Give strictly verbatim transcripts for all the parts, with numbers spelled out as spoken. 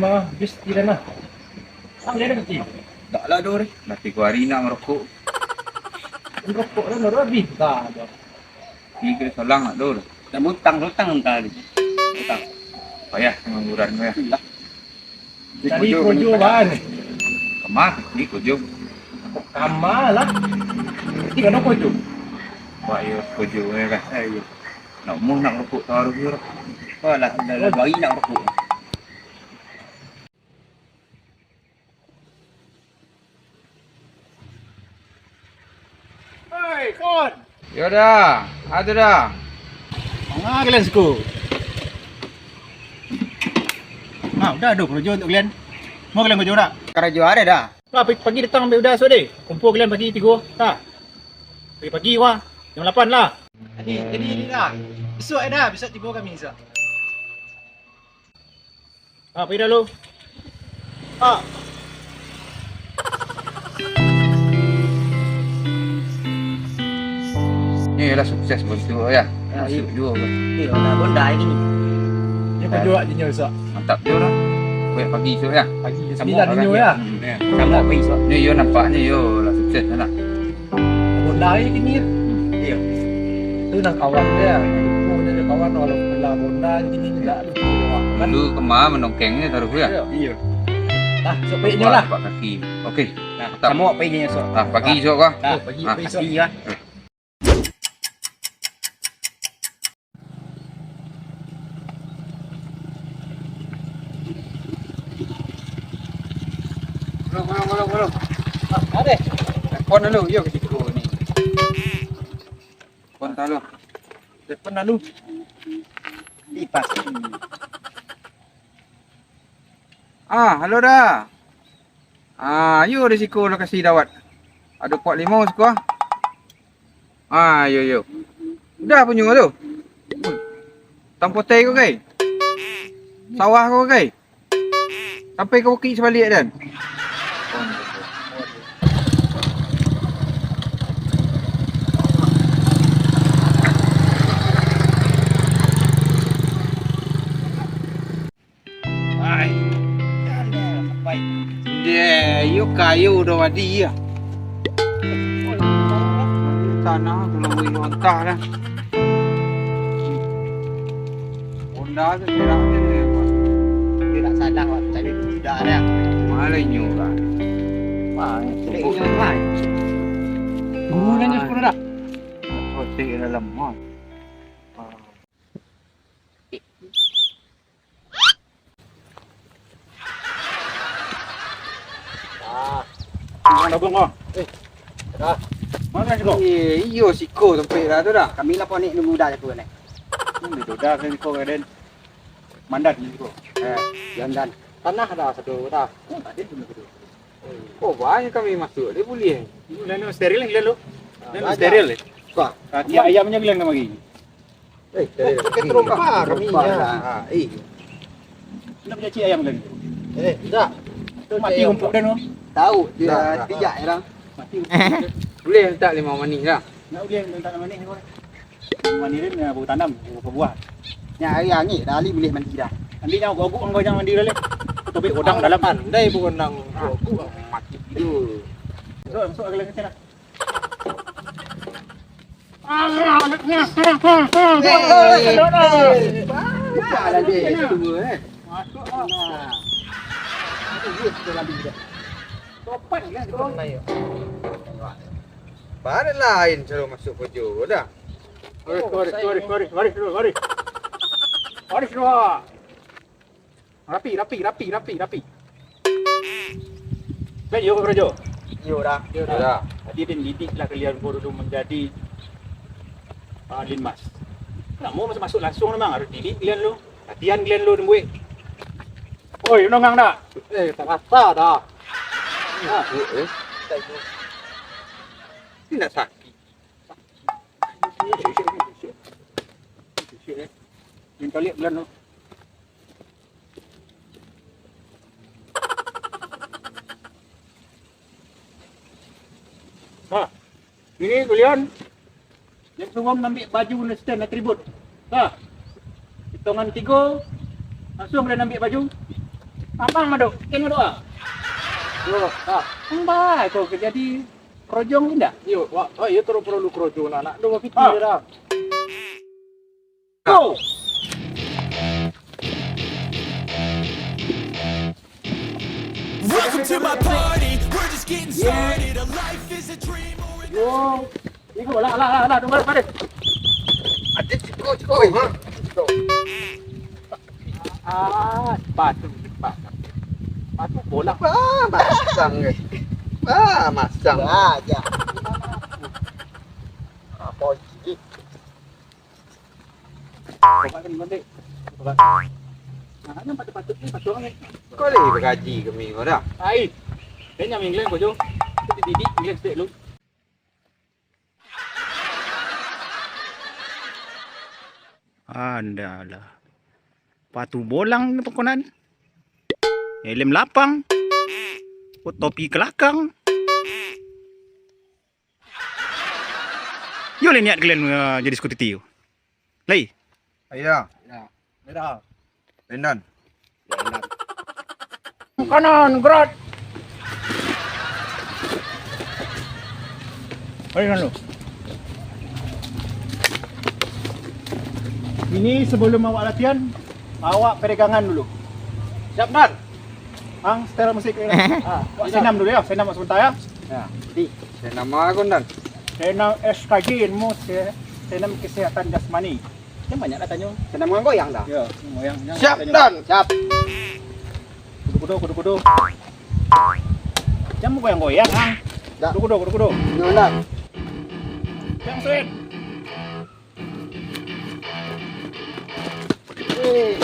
Ah, bis tidak nah. Ah, dia ada peti. Tak lah, Dor. Dah tiga hari nak merokok. Merokok lah, baru habis. Dah, dah. Tiga salang nak, Dor. Dah butang, butang entah tadi. Butang. Payah pengangguran tu, ya. Lah. Tadi kojo, Wan. Kama, ni kojo. Kama lah. Ini kan kojo. Wah, iyo, kojo, ya kan? Eh, iyo. Nak umur nak rokok taruh je lah. Wah, lah, dah, dah, bayi nak rokok. Hei, kon! Yo dah, ado dah. Manga kalian siko? Nah, udah ado karajo untuak kalian. Mau kalian karajo dak? Karajo ado dah. Lah, pagi, pagi datang ambiak udah sudah deh. Kumpul kalian pagi tigo, tah. Pagi-pagi wah, jam lapan lah. Jadi, jadi, jadi dah. Besok dah, besok tibo kami, besok. Ah, pai dah lu. Ah. Ni ialah sukses bos tu, ya. Ah, masuk iyo. Juo bos. Iyo, lah, Honda ini. Ni karajo awak dinyo esok. Mantap juo lah. Buek pagi esok, ya. Pagi, sambuik sembilan lah dinyo, kan, ya. Hmm, ya. Sambuik pagi esok. Ni yo nampak ni yo lah sukses lah. Honda aja kini. Iyo. Tu nan kawan dia. Lupo dia kawan, walau bela Honda kini tidak lupo awak, kan? Dulu kama manongkeng ni taruh ya? Iyo. Iyo. Lah, sok pai nyo lah. Nampak kaki. Oke. Nah, mantap. Samo pai nyo sok. Ah, pagi esok kah? Nah, pagi, ah, pagi esok. Pagi kah? Belum, belum, belum, belum. Ah, ada. Telepon dulu, yo, ke situ ni. Telepon dulu. Telepon dulu. Lipas. Ah, halo dah. Ah, yo di siko lokasi dawat. Ado pok limo siko. Ah, yo, yo. Udah punyo tu. Tampotai ko kai. Sawah ko kai. Sampai ka bukik sabalik dan. Ai, dah, dah, sampai. Deh, yo kayo udah wadi ya. Tanah tu lalu lontah dah. Honda tu serak je dia, Pak. Dia tak salah, Pak. Tapi tidak ada. Malah inyo, Pak. Wah, serak inyo, Pak. Guru nanya sepuluh dah. Otik dalam, ha. Ah. Tukang dagang, ah. Eh. Ah. Mano siko? Eh, iyo, siko tampek lah tu dah. Kami lah panek nunggu dah jaku ni. Hmm, beda dah kan siko, Raden. Mandan ni siko. Eh, jandan. Tanah dah satu dah. Oh, tadi pun satu. Oh, banyak kami masuk. Dia boleh. Lalu steril ni lalu. Ah, lalu banyak. Steril ni. Wah. Ah, tiap ayamnya bilang nama lagi. Eh, dari Petro Petro Mpah, Petro kami Mpah ya. Lah. Ah, eh. Nak beli cik ayam tadi? Eh, tidak. Mati rumput dia tu. Tahu dia tidak, tidak. Tidak, ya, dah. Mati rumput dia. Boleh minta limau manih dah. Nak boleh minta limau manih ni, boy. Limau manih ni, eh, baru tanam, baru buah. Nya hari angin dah, Ali boleh mandi dah. Mandi nya ogok-ogok engkau jangan mandi dah, leh. Tobek godang dalam. Pandai pun godang ogok-ogok. Mati tidur. Masuk, masuk ke dalam sana. Bana lain caro masuk karajo dah. Baris, baris, baris, baris, baris dulu, baris. Baris dulu. Rapi, rapi, rapi, rapi, rapi. Kan iyo karajo? Iyo dah. Iyo dah. Iyo dah. Jadi, den didik lah kalian ko dulu manjadi, ah, linmas. Nak mau masuk-masuk langsung memang harus didik kalian dulu. Latihan kalian dulu, den buek. Oi, nongang dah. Eh, tak rasa dah. Nah. Eh. Ini nak sakit. Minta lihat bulan tu. Ha, ini kulian. Yang suruh ambil baju dan stand atribut. Ha, hitungan tiga, langsung kalian ambil baju. Abang Madok, ken Madok ah. Yo, ah. Ang bae ko ka jadi krojong indak? Yo, wak, oh, iyo, taruih paralu krojong, anak do bapikir Ah. dah. Go! Welcome to my party. We're just getting started. A life is a dream or a Yo. Iko, lah, lah, lah, lah, tunggu, tunggu. Adik, ciko, ciko, ha? Ciko. Ah, sepatu, sepatu. Sepatu bola. Ah, masang, eh. Ah, masang. Ah, ya. Apa sih? Coba kan, Bang, dek. Coba. Nah, kan patut-patut ni, patut kan, eh. Kau lagi bagaji kami, kau dah. Ai. Kayaknya minggu ko jo. Kita dididik, minggu stek lu. Andalah. Patu bolang tu konan. Helm lapang. Oh, topi kelakang. Yo lah niat kalian, eh, jadi sekutiti tu. Lai. Iya. Ya. Beda. Lendan. Kanan, gerak. Mari, Nando. Ini sebelum awak latihan, awak peregangan dulu. Siap, Dan. Ang setel musik. Ah, awak senam dulu ya, senam sebentar ya. Ya. Di. Senam apa, Dan? Senam S K J, ilmu se-, senam kesehatan jasmani. Jangan banyak lah tanyo. Senam goyang dah. Ya, goyang. Siap, Dan. Siap. Kudo-kudo, kudo-kudo. Jangan goyang-goyang, ha. Dah. Kudo-kudo, kudo-kudo. Yo, Dan. Yang suit. Eh.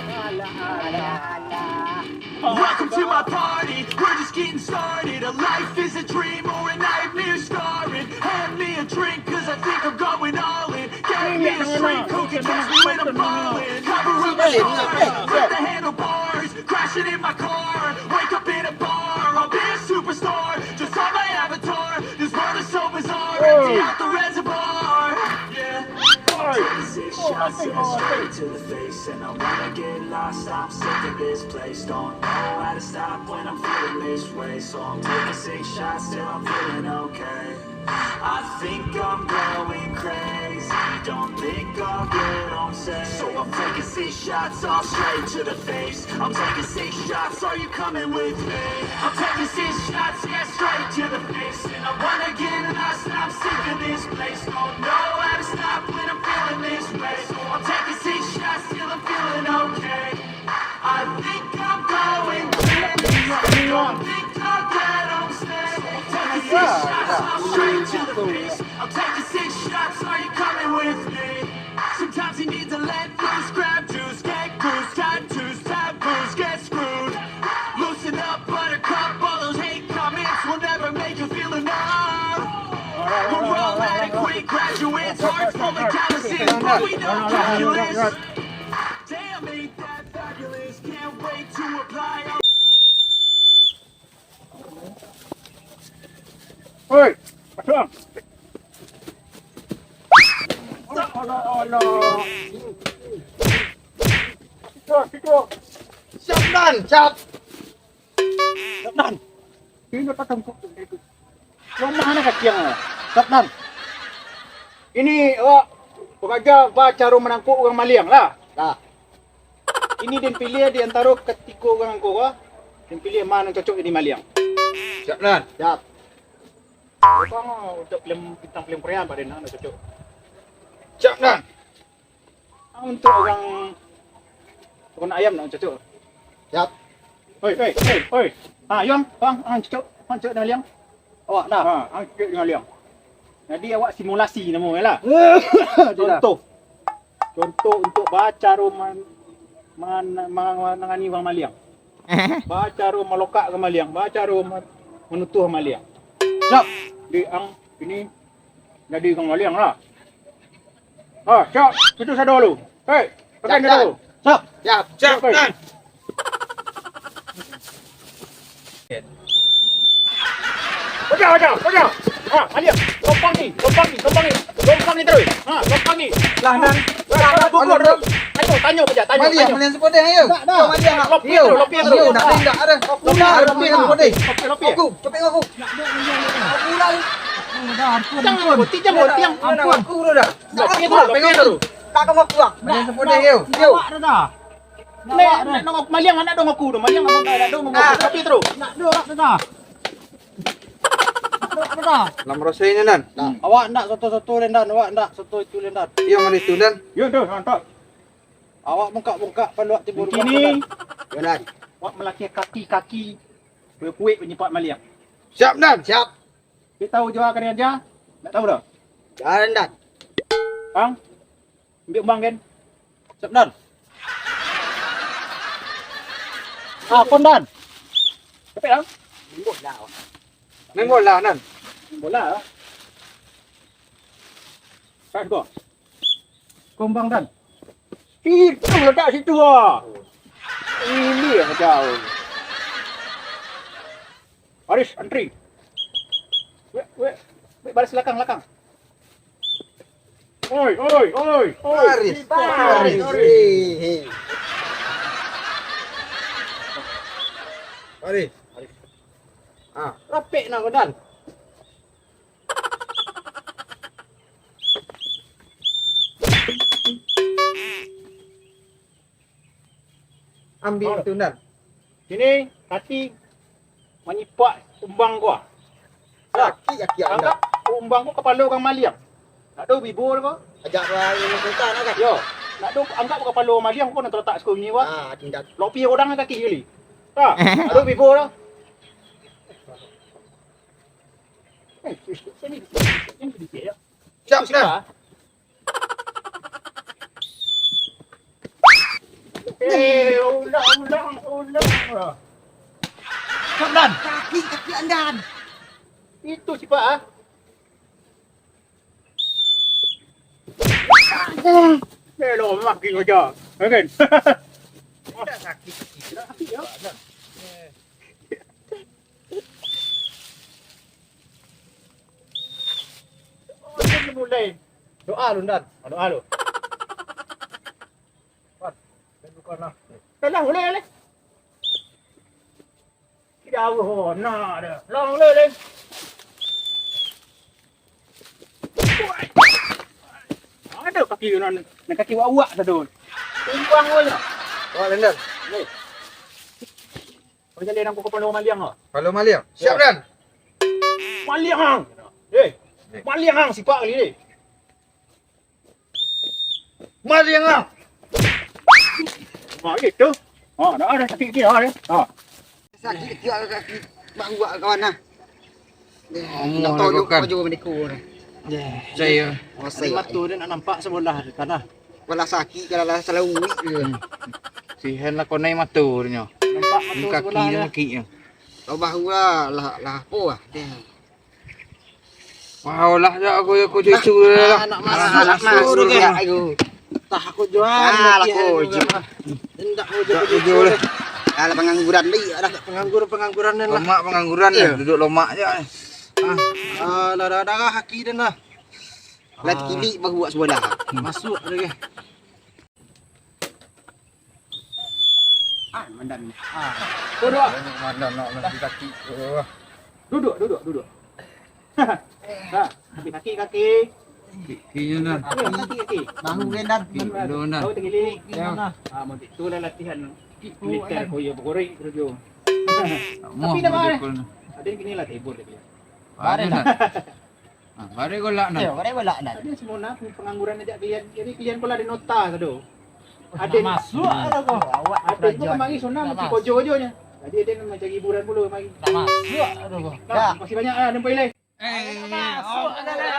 Alah, alah, alah. Welcome to my party. We're just getting started. A life is a dream or a nightmare scarring. Hand me a drink, 'cause I think I'm going all in. Get me a shrink who can catch me when I'm falling. Cover up the stars, grip the handlebars, crashing in my car. Wake up in a bar, I'll be a superstar. Just on my avatar, this world is so bizarre. Empty out the reservoir. Yeah. Taking six shots and straight to the face, and I wanna get lost. I'm sick of this place. Don't know how to stop when I'm feeling this way. So I'm taking six shots till I'm feeling okay. I think I'm going crazy. Don't think I'll get on safe. So I'm taking six shots all straight to the face. I'm taking six shots. Are you coming with me? I'm taking six shots, yeah, straight to the face. And I wanna get lost. I'm sick of this place. Don't know how to stop when I'm feeling this way. So I'm taking six shots till I'm feeling okay. I think I'm going crazy. Don't think I'll get on safe. Taking six shots, I'm straight to the face. I'm taking six shots, are you coming with me? Sometimes you need to let loose, grab juice, get goose, tattoos, taboos, get screwed. Loosen up, buttercup, all those hate comments will never make you feel enough. We're all adequate graduates, hearts full of calluses, but we know calculus. Damn, ain't that fabulous? Can't wait to apply. Oi, pasang. Alah, alah. Situ, situ. Siap, Dan, siap. Siap, Dan. Ini patang kok. Rumah mana kaki yang? Siap, Dan. Ini, awak bakaja bacaro manangkok urang maliang lah. Lah. Ini den pilih di antaro katigo urang ko, den pilih ma nan cocok jadi maliang. Siap, Dan. Siap. Bang, untuk film, bintang film Korea, Pak Den, nan cocok. Siap, Dan. Ah, untuk urang, urang ayam, nan cocok. Siap. Oi, oi, oi, oi. Ah, Yong, bang, ah, cocok, ah, cocok jadi maliang. Awak nah. Ah, ah, cocok jadi maliang. Jadi awak simulasi namo lah. Contoh. Contoh untuk bacaro man-, man-, manangani urang maliang. Bacaro malokak ka maliang, bacaro ma-, manutuah maliang. Siap. Di ang ini jadi urang maliang lah. Ah, siap. Itu sado lu. Hei, pakai sado lu. Siap. Siap. Siap, Dan. Pojok, pojok, pojok. Ha, maliang. Tompang ni, tompang ni, tompang ni. Tompang. Lopak ni taruih. Ha, lopak ni. Lah, Nan. Lah, lah, gugur, Nan. Tanyo, tanyo sajo, tanyo, Maliang, tanyo. Maliang sapodeh, ayo. Ndak, ndak. Yo, Maliang. Lopak tu, lopak tu. Yo, ndak, ndak, ndak. Lopak, lopak, lopak, lopak, lopak. Lopak, lopak. Aku, capek aku. Aku lah. Jangan, ampun, jangan, ampun. Ampun. Aku dah. Lopak tu, lopak tu. Tak kau ngaku, ah. Maliang sapodeh, yo. Yo. Awak dah, dah. Nek, nek nang maliang, anak dong aku tu. Maliang, anak dong aku. Lopak tu. Nak dong, nak dong. Lam rasai ni, Nan. Nah, awak ndak soto-soto den, Dan. Awak ndak soto itu den, Dan. Iyo, mano itu, Dan? Yo, tu, mantap. Awak bungkak-bungkak paluak timbul. Kunci ni. Yo, Dan. Awak malatih kaki-kaki. Kuek-kuek panyipak maliang. Siap, Dan. Siap. Kita tahu jua kalian ja? Ndak tahu dah? Jalan, Dan. Bang? Ambiak umbang, kan? Siap, Dan. Ah, pun, Dan. Capek, Dan. Main bola, Nan. Main bola. Kan kau. Kumbang, Dan. Itu letak situ, ah. Ini yang kau. Baris, antri. Wek, wek. Wek, baris lakang, lakang. Oi, oi, oi, oi. Baris, baris. Baris. Baris. Ah, rapek nak, Dan. Ambiak itu, Nan. Sini, kaki manyipak umbang ko. Kaki, kaki anda. Anggap umbang ko kapalo urang maliang. Nak do bibo ko. Ajak urang minta nak kan? Yo. Nak do anggap kapalo urang maliang ko nan talatak siko nyo, Wak. Ah, tindak. Lopi urang kaki kali. Ha, nak do bibo ko. Eh, sini, sini, sini, sini, ya. Siap, siap, siap. Eh, ulang, ulang, ulang. Siap, Dan. Kaki, kaki Andan. Itu sipak, ah. Eh, lo, makin aja. Ya kan? Sakit, sakit. Sakit, ya. Doa lu, Dan. Doa lu. Wan, dan bukanlah. Dah lah, boleh, boleh. Tidak, Allah, nah, dah. Lah, boleh, boleh. Ada kaki nan, nan kaki wak-wak tadi. Tumpang aja. Wak, Dan. Ni. Kau jadi nang kau kapalo maliang, ah? Kapalo maliang. Siap, Dan. Maliang, ang. Eh, maliang, ang, sipak kali ni. Maliang, ang. Ha, itu. Ha, dah ada sakit dia, ha. Ha. Sakit dia kaki. Bang buat kawan, ah. Amu nak tahu bukan. Kau juga meniku, nah. Saya. Tadi mata dia nak nampak sebelah tanah. Walah sakit, kalau lah salah uik dia. Sihan lah konai mata dia. Nampak mata sebelah dia. Kaki dia. Kau bahu lah, lah, lah apa lah. Wah, olah je aku, aku cucu lah. Anak masuk, anak masuk, masuk, ya, ayo. Tah, aku jual. Ah, laku je. Indak mau jual. Alah, pangangguran ni, alah. Panganggur, pangangguran ni lah. Lemak pangangguran ni, duduk lomak je. Ah, darah-darah kaki dia nah. Lah kini baru buat sebelah. Masuk lagi. Ah, mandan. Ah. Duduk. Mandan nak nanti kaki. Duduk, duduk, duduk. Ha, kaki, kaki. Kaki, kaki, nah. Kaki, kaki. Bahu, Nan. Kaki, bahu, Nan. Tahu tinggi. Ya. Ah, mau itu lah latihan militer ko yo berkorek kerja. Tapi dah marah. Ada yang kini lah tibur dia. Marah, Nan. Ah, barek golak, Nan. Yo, barek golak, Nan. Tadi semua nak pangangguran aja kalian. Jadi kalian pula di nota sado. Ada masuk ada kau. Awak ada juga kemari sunah mesti kojo aja nya. Jadi ada yang mencari hiburan dulu kemari. Tak masuk ada kau. Nah, masih banyak lah, nampak ilai. Eh, masuk ada lah.